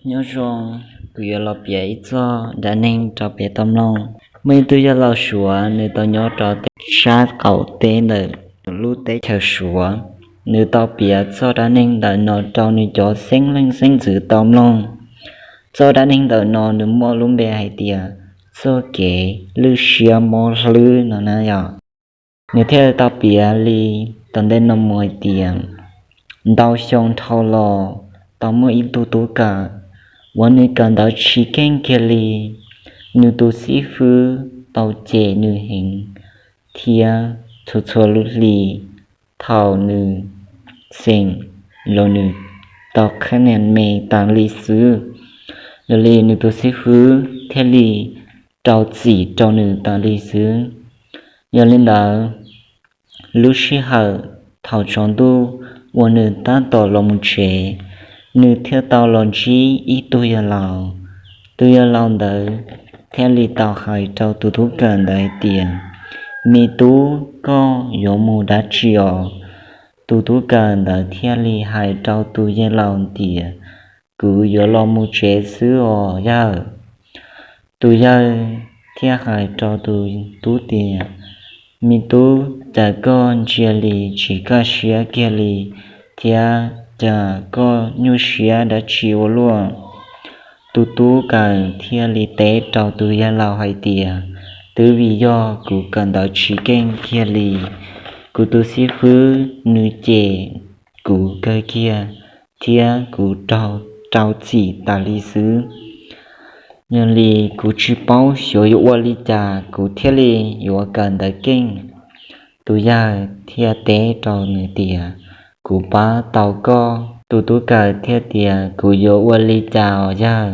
Nyob zoo, kuv yuav los piav ib txoj dab neeg rau peb tau mloog. Muaj ib tug yawg laus Suav, nws tau nyob rau sab qaum teb ntawm lub teb chaws Suav. Nws tau piav txoj dab neeg ntawm no rau nws cov xeeb leej xeeb ntxwv tau mloog. Txoj dab neeg ntawm no nws muaj lub npe hais tias txoj kev lwj siab mob hlwb no na yog. Nws thiaj tau piav li tom ntej no mus hais tias, ntau xyoo dhau los, tau muaj ib tug tub kawm uas nws kawm ntawv tsis keej kiag li. Nws tus xib fwb tau cem nws heev thiab txhua txhua lub hli thaum nws xeem los nws tau qhab nias me tas li xwb. Yog li nws tus xib fwb thiaj li rau txim rau nws tas li xwb. Yog li ntawd, lub sij hawm thaum tsaus ntuj uas nws tab tom los mus tsev, nws thiaj tau los ntsib ib tug yawg laus. Tus yawg laus ntawd thiaj li tau hais rau tus tub kawm ntawd hais tias, me tub, koj yuav mus dab tsi os? Tus tub kawm ntawd thiaj li hais rau tus yawg laus tias, kuv yuav los mus tsev xwb os yawg. Tus yawg thiaj hais rau tus tub tias, me tub, cas koj ntsia li tsis kaj siab kiag li, thiab cas koj nyuaj siab dab tsi ua luaj? Tus tub kawm thiaj li teb rau tus yawg laus hais tias, twb vim yog kuv kawm ntawv tsis keej kiag li. Kuv tus xib fwb nws cem kuv kawg kiag, thiab kuv rau txim tas li xwb. Yog li kuv tsis paub xyov yuav ua li cas kuv thiaj li yuav kawm ntawv keej. Tus yawg thiaj teb rau nws tias, kuv pab tau koj. Tus tub kawm thiaj tias, kuv yuav ua li cas os yawg?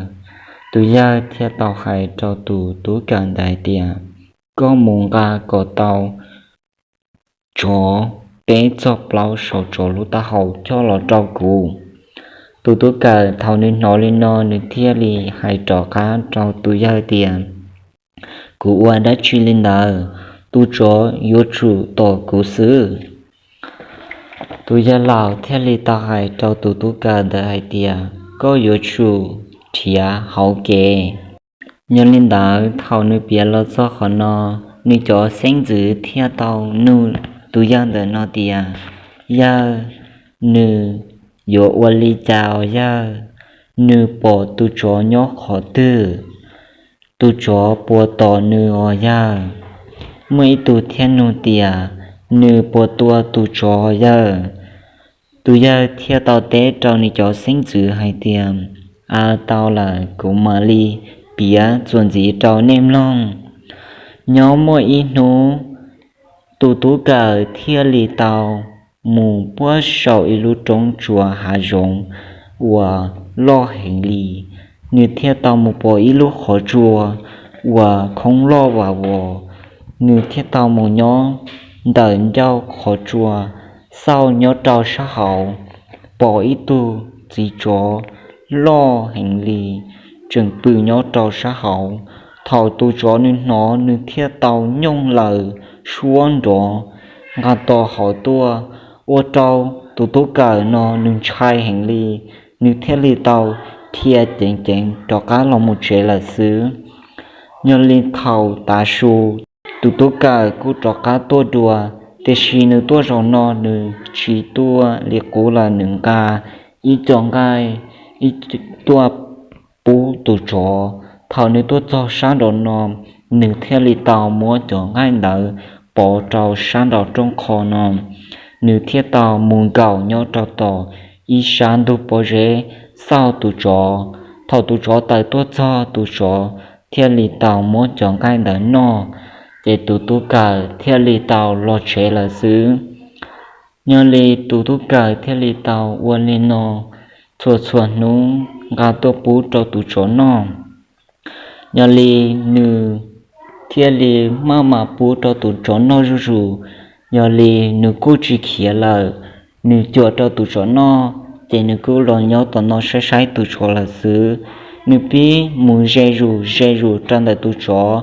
Tus yawg thiaj tau hais rau tus tub kawm ntawd tias, koj mus nqa kom tau tsov peb txoj plaub saum tsov lub taub hau coj los rau kuv. Tus tub kawm thaum nws hnov li no nws thiaj li hais rov qab rau tus yawg tias, kuv ua dab tsi li ntawd, tus tsov yuav tsum tom kuv xwb. Tus yawg laus thiaj li tau hais rau tus tub kawm ntawd hais tias, koj yuav tsum nrhiav hauv kev. Yog li ntawd thaum nws piav los txog qhov no, nws cov xeeb ntxwv thiaj tau nug tus yawg ntawm no tias, yawg, nws yuav ua li cas os yawg? Nws pom tus tsov nyob qhov twg? Tus tsov puas tom nws os yawg? Muaj ib tug thiaj nug tias, nws puas tua tus tsov yawg? Tus yawg thiaj tau teb rau nws cov xeeb ntxwv hais tias, a, tau lawm, kuv mam li piav txuas ntxiv rau nej mloog. Nyob muaj ib hnub, tus tub kawm thiaj li tau mus puag saum ib lub roob tsua hav zoov uas loj heev li. Nws thiaj tau mus pom ib lub qhov tsua uas khoob loj vam vos. Nws thiaj tau mus nyob ntawm ncauj qhov tsua, xauj nyob rau sab hauv, pom ib tug txiv tsov loj heev li tseem pw nyob rau sab hauv. Thaum tus tsov nws hnov, nws thiaj tau nyooj laws suab nrov nqa tos hauv tuaj, ua rau tus tub kawm no nws ntshai heev li, nws thiaj li tau dhia ceev ceev rov qab los mus tsev lawm xwb. Yog li thaum tav su, tus tub kawm kuj rov qab tuaj dua, tiam sis nws tuaj zaum no nws tsis tuaj li qub lawm, nws nqa ib co nqaij ib tuaj pub tus tsov. Thaum nws tuaj txog sab nraum no, nws thiaj li tau muab cov nqaij ntawd pov rau sab nraum rooj qho no. Nws thiaj tau mus nkaum nyob rau tom ib sab ntug pob zeb xauj tus tsov. Thaum tus tsov tawm tuaj txog, tus tsov thiaj li tau muab cov nqaij ntawd noj, ces tus tub kawm thiaj li tau los tsev lawm xwb. Yog li tus tub kawm thiaj li tau ua li no txhua txhua hnub nqa tuaj pub rau tus tsov noj. Yog li nws thiaj li maj mam pub rau tus tsov noj zuj zus. Yog li nws kuj tsis khiav lawm, nws cuam rau tus tsov noj, ces nws kuj los nyob tom no saib saib tus tsov lawm xwb. Nws pib mus ze zus ze zus rau ntawm tus tsov.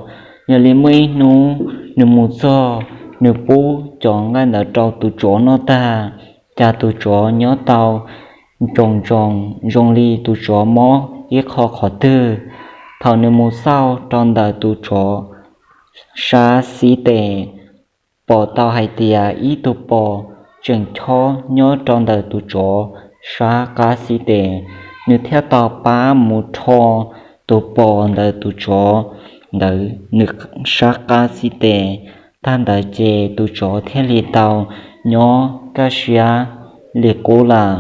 Yog li muaj ib hnub nws mus txog, nws pub cov nqaij ntawd rau tus tsov noj tag, cas tus tsov nyob tau ntsoos ntsoos zoo li tus tsov mob ib qho qhov twg. Thaum nws mus xauj rau ntawm tus tsov sab xib tes, pom tau hais tias ib tug pos tseem chob nyob rau ntawm tus tsov sab qab xib tes. Nws thiaj tau pab mus rho tus pos ntawm tus tsov ntawd nws sab qab xib tes. Tag ntawd ces tus tsov thiaj li tau nyob kaj siab li qub lawm.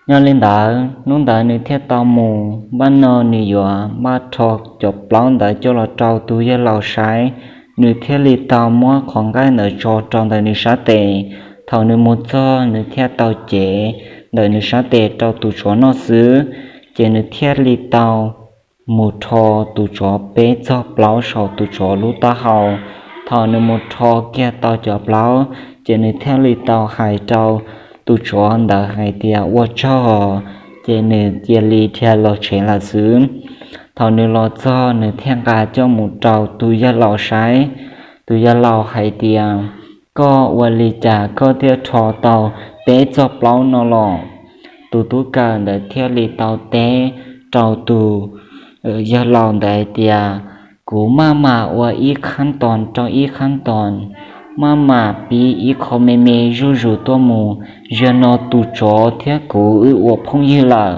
Yog li ntawd hnub ntawd nws thiaj tau mus, npaj no nws yuav npaj rho cov plaub ntawd coj los rau tus yawg laus saib. Nws thiaj li tau muab qhov nqaij ntawd tso rau ntawm nws sab tes. Thaum nws mus txog nws thiaj tau cev ntawm nws sab tes rau tus tsov noj xwb, ces nws thiaj li tau mus rho tus tsov peb txog plaub saum tus tsov lub taub hau. Thaum nws mus rho kiag tau cov plaub, ces nws thiaj li tau hais rau tus tsov ntawd hais tias ua tsaug, ces nws cia li dhia los tsev lawm xwb. Thaum nws los txog nws thiaj nqa coj mus rau tus yawg laus saib. Tus yawg laus hais tias, koj ua li cas koj thiaj rho tau peb txoj plaub no los? Tus tub kawm ntawd thiaj li tau teb rau tus yawg laus ntawd hais tias, kuv maj mam ua ib qhab toos rau ib qhab toos, maj mam pib ib qho me me zuj zus tuaj mus, zaum no tus tsov thiab kuv wb ua phooj ywg lawm.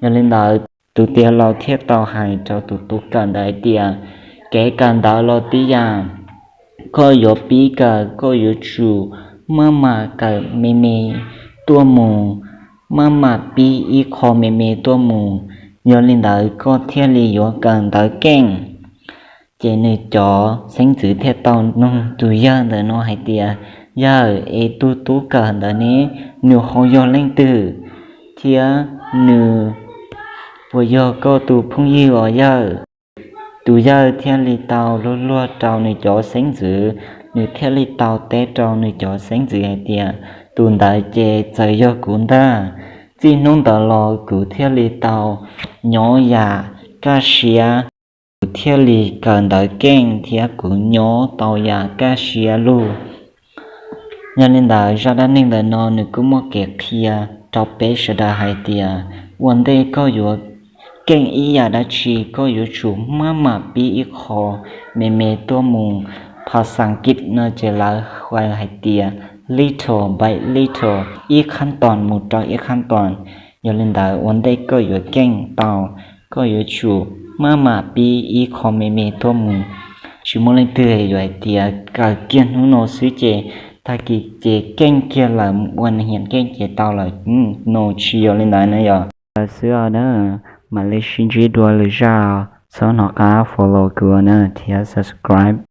Yog li ntawd tus yawg laus thiaj tau hais rau tus tub kawm ntawd hais tias, kev kawm ntawv los tib yam, koj yuav pib kawm koj yuav tsum maj mam kawm me me tuaj mus, maj mam pib ib qho me me tuaj mus, yog li ntawd koj thiaj li yuav kawm ntawv keej. Ces nws cov xeeb ntxwv thiaj tau nug tus yawg ntawm no hais tias, yawg, es tus tub kawm ntawd ne, nws ho yog leej twg thiab nws puas yog koj tus phooj ywg os yawg? Tus yawg thiaj li tau luag luag rau nws cov xeeb ntxwv, nws thiaj li tau teb rau nws cov xeeb ntxwv hais tias, tus ntawd ces txawm yog kuv ntag. Txij hnub ntawd los kuv thiaj li tau nyob yam kaj siab, kuv thiaj li kawm ntawv keej thiab kuv nyob tau yam kaj siab lug. Yog li ntawd zaj dab neeg ntawm no nws kuj muaj kev qhia rau peb sawv daws hais tias, ua ntej koj yuav keej ib yam dab tsi koj yuav tsum maj mam pib ib qho me me tuaj mus. Phas xas kiv no ces lawv hais tias little by little, ib qhab toos mus rau ib qhab toos. Yog li ntawd ua ntej koj yuav keej tau, koj yuav tsum maj mam pib ib qho me me tuaj mus. Tsis muaj leej twg yuav hais tias kawm kiag hnub no xwb ces tag kis ces keej kiag lawm, ua nws hnyam keej ces tau lawm no, tsis yog li ntawd na yom. Lawm xwb os na, mam li sib ntsib dua lwm zaj, txhob hnov qab follow kuv na thiab subscribe.